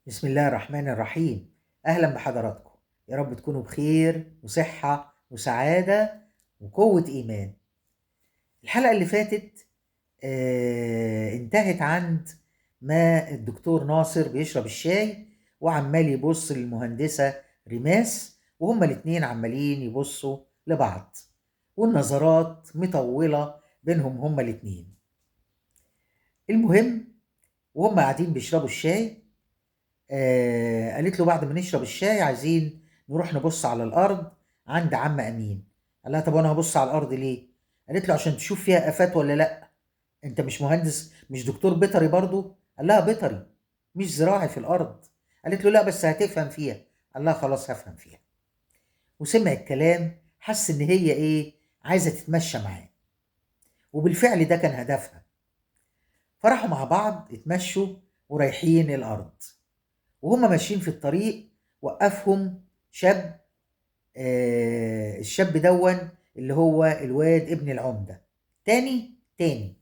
بسم الله الرحمن الرحيم. أهلا بحضراتكم، يا رب تكونوا بخير وصحة وسعادة وقوة إيمان. الحلقة اللي فاتت انتهت عند ما الدكتور ناصر بيشرب الشاي وعمال يبص للمهندسة ريماس، وهما الاتنين عمالين يبصوا لبعض والنظرات مطولة بينهم هما الاتنين. المهم وهم قاعدين بيشربوا الشاي، قالت له بعد ما نشرب الشاي عايزين نروح نبص على الأرض عند عم أمين. قال لها طب وأنا هبص على الأرض ليه؟ قالت له عشان تشوف فيها آفات ولا لأ، أنت مش مهندس، مش دكتور بيطري برضو؟ قال لها بيطري مش زراعي في الأرض. قالت له لا بس هتفهم فيها. قال لها خلاص هفهم فيها. وسمع الكلام، حس إن هي إيه، عايزة تتمشى معاه، وبالفعل ده كان هدفها. فراحوا مع بعض اتمشوا ورايحين الأرض، وهم ماشيين في الطريق وقفهم شاب، الشاب دون اللي هو الواد ابن العمدة، تاني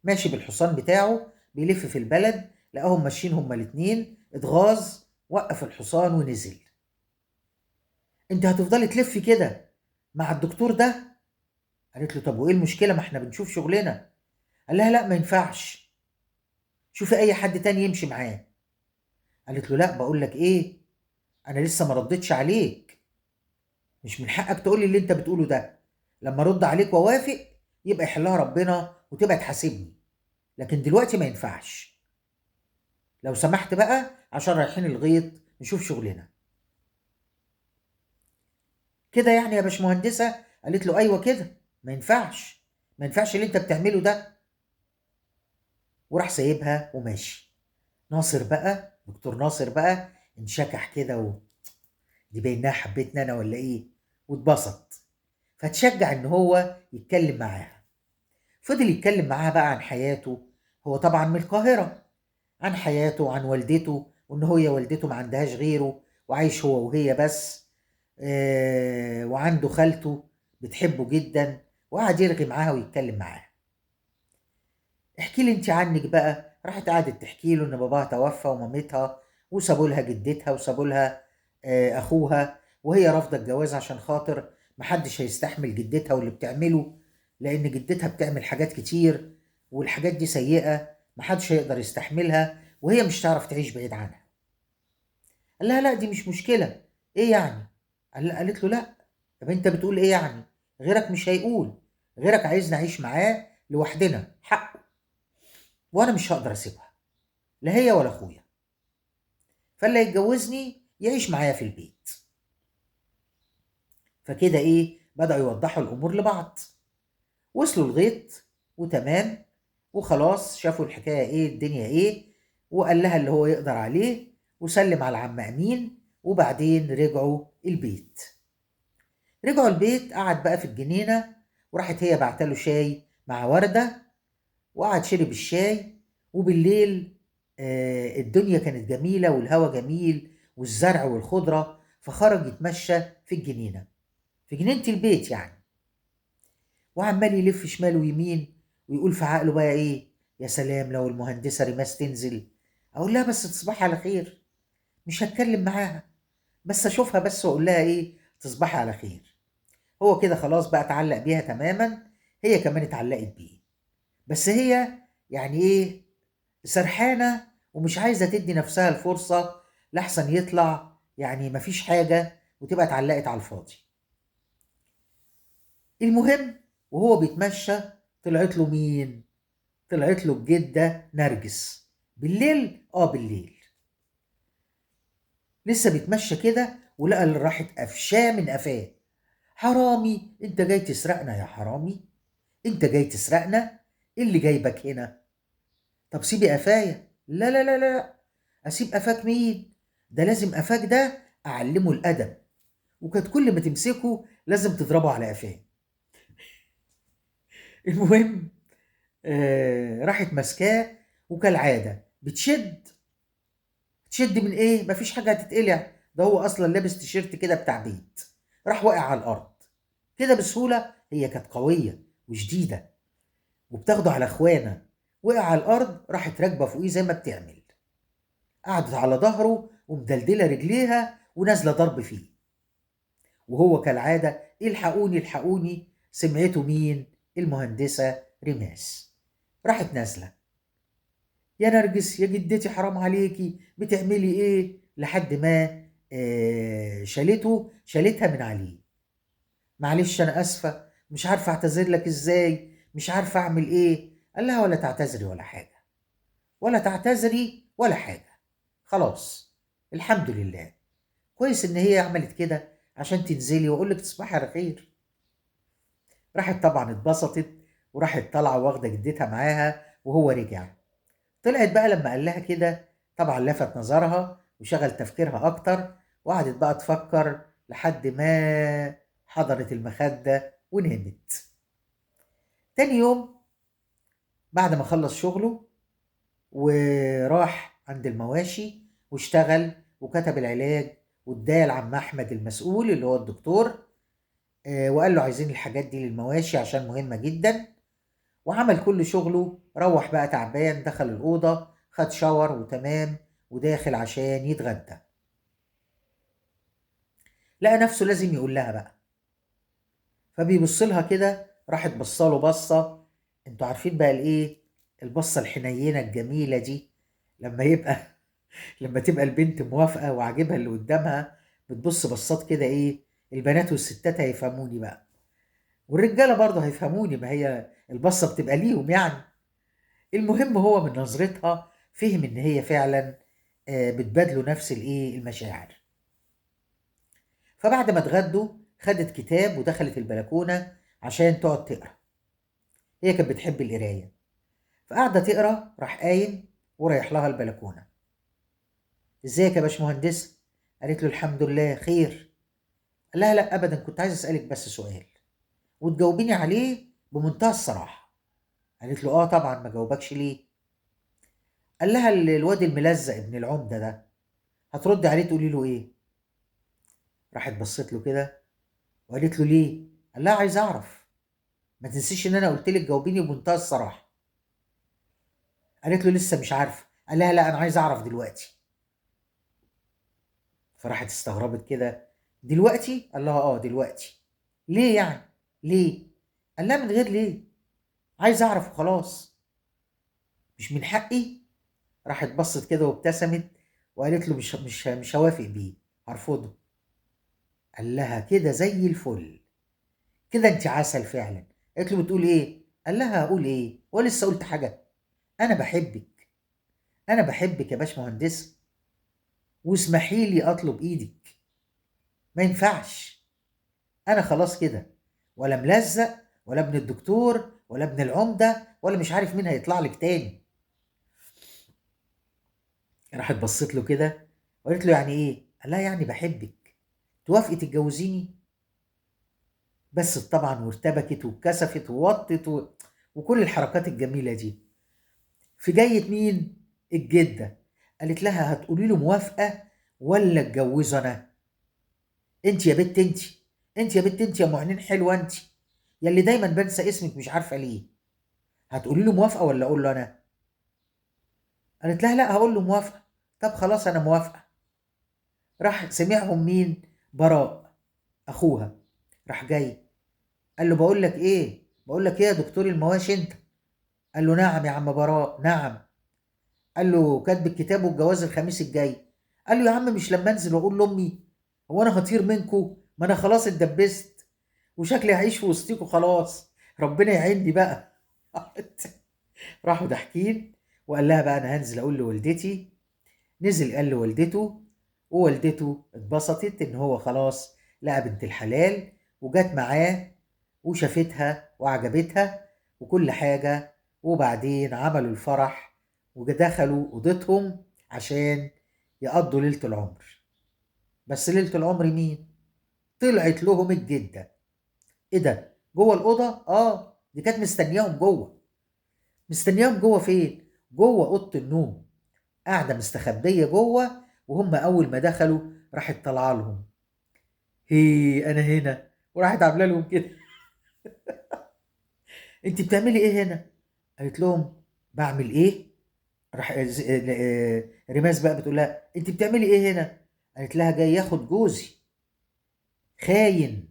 ماشي بالحصان بتاعه بيلف في البلد، لقاهم ماشيين هما الاتنين، اتغاظ وقف الحصان ونزل. انت هتفضلي تلفي كده مع الدكتور ده؟ قالت له طب وايه المشكلة، ما احنا بنشوف شغلنا. قال لها لا ما ينفعش، شوفي اي حد تاني يمشي معاه. قالت له لا بقول لك ايه، انا لسه ما ردتش عليك، مش من حقك تقولي اللي انت بتقوله ده، لما ارد عليك واوافق يبقى يحلها ربنا وتبقى تحاسبني، لكن دلوقتي ما ينفعش، لو سمحت بقى عشان رايحين الغيط نشوف شغلنا كده يعني يا باشمهندسة. قالت له ايوه كده، ما ينفعش، ما ينفعش اللي انت بتعمله ده. وراح سايبها وماشي. ناصر بقى، دكتور ناصر بقى انشكح كده دي باينها حبيتنا انا ولا ايه، واتبسط، فتشجع ان هو يتكلم معاها. فضل يتكلم معاها بقى عن حياته، هو طبعا من القاهرة، عن حياته وعن والدته، وان هي والدته ما عندهاش غيره وعايش هو وهي بس، وعنده خالته بتحبه جدا، وقعد يرغي معاها ويتكلم معاها. احكي لي انت عنك بقى. راحت قعدت تحكي له ان باباها توفى ومامتها، وسابوا لها جدتها وسابوا لها اخوها، وهي رافضه الجواز عشان خاطر محدش هيستحمل جدتها واللي بتعمله، لان جدتها بتعمل حاجات كتير والحاجات دي سيئه محدش هيقدر يستحملها، وهي مش تعرف تعيش بعيد عنها. قال لها لا دي مش مشكلة، ايه يعني؟ قالت له لا، طب انت بتقول ايه يعني؟ غيرك مش هيقول، غيرك عايزني اعيش معاه لوحدنا، حقه، وانا مش هقدر اسيبها لا هي ولا اخويا، فاللي يتجوزني يعيش معايا في البيت. فكده ايه، بدأوا يوضحوا الامور لبعض، وصلوا الغيط وتمام وخلاص، شافوا الحكاية ايه، الدنيا ايه، وقال لها اللي هو يقدر عليه، وسلم على عم امين، وبعدين رجعوا البيت. رجعوا البيت، قعد بقى في الجنينة، وراحت هي بعتله شاي مع وردة، وقعد شرب الشاي. وبالليل الدنيا كانت جميلة والهوا جميل والزرع والخضرة، فخرج يتمشى في الجنينة، في جنينة البيت يعني، وعمال يلف شمال ويمين ويقول في عقله بقى ايه، يا سلام لو المهندسة ريماس تنزل اقول لها بس تصبحي على خير، مش هتكلم معاها بس اشوفها بس واقول لها ايه، تصبحي على خير. هو كده خلاص بقى اتعلق بيها تماما، هي كمان اتعلقت بيه، بس هي يعني ايه، سرحانة ومش عايزة تدي نفسها الفرصة لحسن يطلع يعني مفيش حاجة وتبقى اتعلقت على الفاضي. المهم وهو بيتمشى طلعت له مين؟ طلعت له الجدة نرجس. بالليل؟ بالليل لسه بيتمشى كده، ولقى اللي راحت قفشاه من قفاه. حرامي، انت جاي تسرقنا يا حرامي، انت جاي تسرقنا، ايه اللي جايبك هنا؟ طب سيبي قفايا. لا لا لا لا، اسيب قفاك مين؟ ده لازم قفاك ده اعلمه الادب. وكانت كل ما تمسكه لازم تضربه على قفاه. المهم راحت ماسكاه، وكالعادة بتشد، تشد من ايه؟ مفيش حاجة هتتقلع، ده هو اصلا لابس تيشيرت كده بتاع بيت. راح واقع على الارض كده بسهولة، هي كانت قوية وشديده وبتاخده على اخوانه، وقع على الارض، راحت راكبه فوقيه زي ما بتعمل. قعدت على ظهره ومدلدله رجليها ونازلة ضرب فيه، وهو كالعادة الحقوني الحقوني. سمعته مين؟ المهندسه ريماس. راحت نازله، يا نرجس يا جدتي حرام عليكي بتعملي ايه، لحد ما شالتها من عليه. معلش انا اسفه، مش عارفه اعتذر لك ازاي، مش عارفه اعمل ايه. قال لها ولا تعتذري ولا حاجة، ولا تعتذري ولا حاجة، خلاص الحمد لله، كويس ان هي عملت كده عشان تنزلي واقول لك تصبحي على خير. راحت طبعا اتبسطت، وراحت طالعه واخده جدتها معاها، وهو رجع. طلعت بقى لما قال لها كده طبعا لفت نظرها وشغل تفكيرها اكتر، وقعدت بقى تفكر لحد ما حضرت المخدة ونامت. تاني يوم بعد ما خلص شغله وراح عند المواشي واشتغل وكتب العلاج واداه لعم احمد المسؤول اللي هو الدكتور، وقال له عايزين الحاجات دي للمواشي عشان مهمة جدا. وعمل كل شغله، روح بقى تعبان، دخل الأوضة خد شاور وتمام، وداخل عشان يتغدى. لقى نفسه لازم يقول لها بقى، فبيبص لها كده، راحت بصاله بصة، انتوا عارفين بقى الايه، البصة الحنينة الجميلة دي لما تبقى البنت موافقة وعاجبها اللي قدامها، بتبص بصات كده ايه، البنات والستات هيفهموني بقى، والرجالة برضه هيفهموني، ما هي البصة بتبقى ليهم يعني. المهم هو من نظرتها فهم ان هي فعلا بتبادله نفس الايه المشاعر. فبعد ما اتغدوا خدت كتاب ودخلت البلكونة عشان تقعد تقرا، هي كانت بتحب القراية، فقاعدة تقرا. راح قايم ورايح لها البلكونة. ازيك يا باشمهندس؟ قالت له الحمد لله خير. قال لها لا ابدا، كنت عايز اسالك بس سؤال وتجاوبيني عليه بمنتهى الصراحة. قالت له اه طبعا، ما جاوبكش ليه؟ قال لها الواد الملزق ابن العمدة ده هتردي عليه تقولي له ايه؟ راحت بصيت له كده وقالت له ليه؟ قال لها عايز اعرف، ما تنسيش ان انا قلت لك جاوبيني بمنتهى الصراحة. قالت له لسه مش عارفه. قال لها لا انا عايز اعرف دلوقتي. فراحت استغربت كده، دلوقتي؟ قال لها اه دلوقتي. ليه يعني؟ ليه؟ قال لها من غير ليه، عايز اعرف وخلاص، مش من حقي؟ راحت بصت كده وابتسمت وقالت له مش مش مش هوافق بيه، هرفضه. قال لها كده زي الفل، كده انت عسل فعلا. قالت له بتقول ايه؟ قال لها هقول ايه، ولسه قلت حاجة؟ انا بحبك، انا بحبك يا باشمهندسه، واسمحي لي اطلب ايدك. ما ينفعش، انا خلاص كده، ولا ملزق ولا ابن الدكتور ولا ابن العمدة ولا مش عارف مين هيطلع لك تاني. راحت بصيت له كده وقالت له يعني ايه؟ قال لها يعني بحبك، توافقي تتجوزيني؟ بس طبعا وارتبكت واتكسفت ووطت وكل الحركات الجميلة دي. في جاية مين؟ الجدة. قالت لها هتقولي له موافقة ولا اتجوزه انا؟ انت يا بنت، انت انت يا بنت، انت يا معلن حلوة، انت يا اللي دايما بنسى اسمك مش عارفه ليه، هتقولي له موافقة ولا اقول له انا؟ قالت لها لا هقول له موافقة. طب خلاص انا موافقة. راح سمعهم مين؟ براء اخوها. راح جاي قال له بقول لك ايه، بقول لك ايه يا دكتور المواشي انت؟ قال له نعم يا عم براء نعم. قال له كاتب الكتاب والجواز الخميس الجاي. قال له يا عم مش لما انزل واقول لامي، هو انا هطير منكم؟ ما انا خلاص اتدبست وشكلي هعيش في وسطيكوا خلاص، ربنا يعيني بقى. راحوا ضاحكين. وقال لها بقى انا هنزل اقول لوالدتي. نزل قال لوالدته، ووالدته اتبسطت ان هو خلاص لقى بنت الحلال، وجت معاه وشافتها وعجبتها وكل حاجة. وبعدين عملوا الفرح ودخلوا اوضتهم عشان يقضوا ليلة العمر. بس ليلة العمر مين؟ طلعت لهم الجدة. ايه ده؟ جوه الأوضة؟ اه دي كانت مستنياهم جوه. مستنياهم جوه فين؟ جوه أوضة النوم، قاعدة مستخبية جوه. وهم أول ما دخلوا راحت طالعة لهم، هي أنا هنا، وراحت عاملة لهم كده. أنت بتعملي إيه هنا؟ قالت لهم بعمل إيه؟ راح ريماس بقى بتقول لها انت بتعملي ايه هنا؟ قالت لها جاي ياخد جوزي، خاين،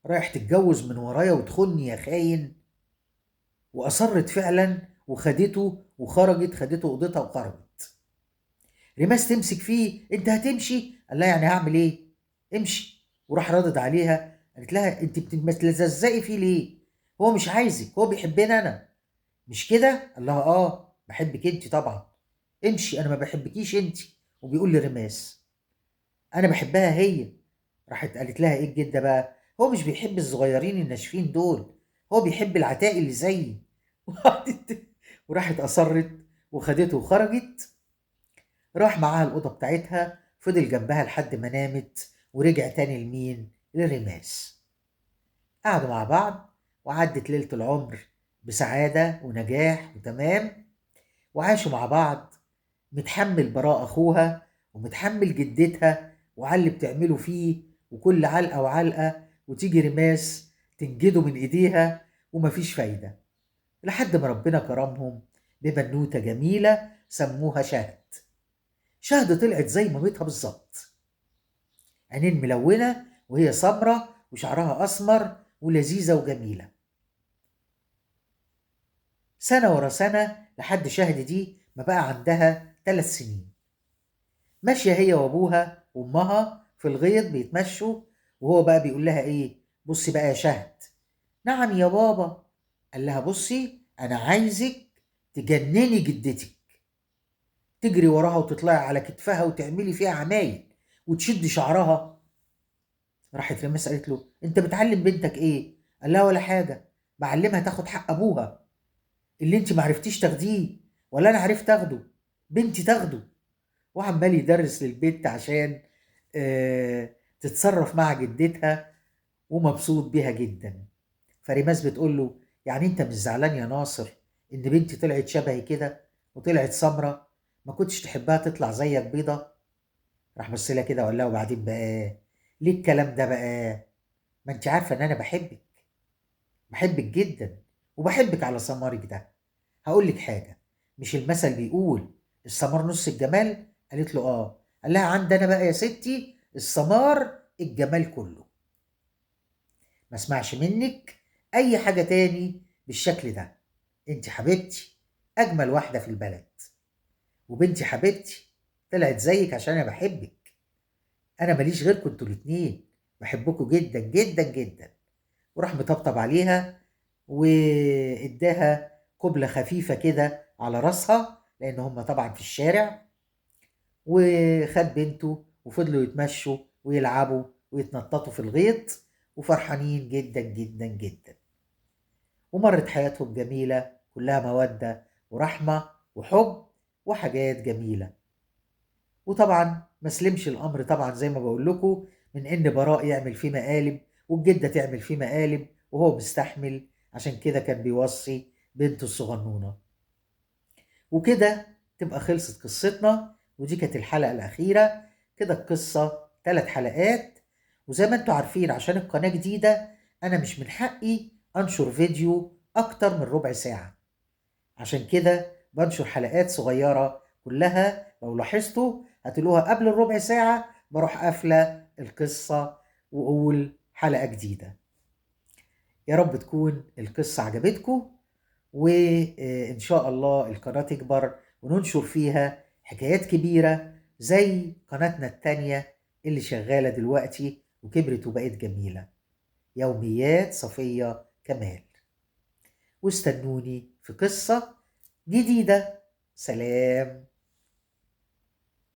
رايح تتجوز من ورايا وتخني يا خاين. واصرت فعلا وخدته وخرجت، خدته اوضتها وخرجت. ريماس تمسك فيه، انت هتمشي؟ قال لها يعني هعمل ايه؟ امشي. وراح ردد عليها، قالت لها انت بتلزقي فيه ليه؟ هو مش عايزك، هو بيحبني انا، مش كده؟ قال لها اه بحبك انت طبعا، امشي انا ما بحبكيش انت. وبيقول لريماس انا بحبها هي. راحت قالت لها ايه الجدة بقى؟ هو مش بيحب الصغيرين الناشفين دول، هو بيحب العتاق اللي زيي. وراحت اصرت وخدته وخرجت. راح معاها الاوضة بتاعتها، فضل جنبها لحد ما نامت، ورجع تاني لمين؟ لريماس. قعدوا مع بعض وعدت ليلة العمر بسعادة ونجاح وتمام، وعاشوا مع بعض، متحمل براء اخوها ومتحمل جدتها وعلى اللي بتعمله فيه، وكل علقه وعلقه، وتيجي ريماس تنجده من ايديها ومفيش فايده، لحد ما ربنا كرمهم ببنوته جميلة سموها شهد. شهد طلعت زي مامتها بالظبط، عينين ملونة وهي سمرة وشعرها اسمر ولذيذه وجميلة. سنة ورا سنة لحد شهد دي ما بقى عندها 3 سنين. ماشية هي وابوها وامها في الغيط بيتمشوا، وهو بقى بيقول لها ايه؟ بصي بقى يا شهد. نعم يا بابا. قال لها بصي انا عايزك تجنني جدتك، تجري وراها وتطلعي على كتفها وتعملي فيها عمايل وتشد شعرها. راحت ريماس قالت له انت بتعلم بنتك ايه؟ قال لها ولا حاجة، بعلمها تاخد حق ابوها اللي انت معرفتيش تاخديه ولا انا عرفت اخده، بنتي تاخده. وعمال يدرس للبنت عشان تتصرف مع جدتها، ومبسوط بيها جدا. فريماس بتقول له يعني انت مش زعلان يا ناصر ان بنتي طلعت شبهي كده وطلعت سمرة؟ ما كنتش تحبها تطلع زيك بيضة؟ راح بص لها كده وقال لها وبعدين بقى ليه الكلام ده بقى؟ ما انت عارفه ان انا بحبك، بحبك جدا، وبحبك على سمارك ده. هقول لك حاجة، مش المثل بيقول السمار نص الجمال؟ قالت له اه. قال لها عندنا بقى يا ستي السمار الجمال كله، ما اسمعش منك اي حاجة تاني بالشكل ده، انت حبيبتي اجمل واحدة في البلد، وبنتي حبيبتي طلعت زيك عشان انا بحبك، انا ماليش غيركم انتوا الاتنين، بحبكم جدا جدا جدا. وراح مطبطب عليها واداها قبلة خفيفة كده على راسها، لان هم طبعا في الشارع، وخد بنته وفضلوا يتمشوا ويلعبوا ويتنططوا في الغيط وفرحانين جدا جدا جدا. ومرت حياتهم جميلة كلها مودة ورحمة وحب وحاجات جميلة. وطبعا ما سلمش الأمر طبعا زي ما بقول لكم من إن براء يعمل فيه مقالب والجدة تعمل فيه مقالب وهو مستحمل، عشان كده كان بيوصي بنته الصغنونة. وكده تبقى خلصت قصتنا، ودي كانت الحلقة الأخيرة. كده القصة 3 حلقات، وزي ما انتوا عارفين عشان القناة جديدة أنا مش من حقي أنشر فيديو أكتر من ربع ساعة، عشان كده بنشر حلقات صغيرة كلها. لو لاحظتوا هتلاقوها قبل الربع ساعة بروح قافلة القصة وأقول حلقة جديدة. يا رب تكون القصة عجبتكم، وإن شاء الله القناة تكبر وننشر فيها حكايات كبيرة زي قناتنا التانية اللي شغالة دلوقتي وكبرت وبقت جميلة، يوميات صفية كمال. واستنوني في قصة جديدة. سلام.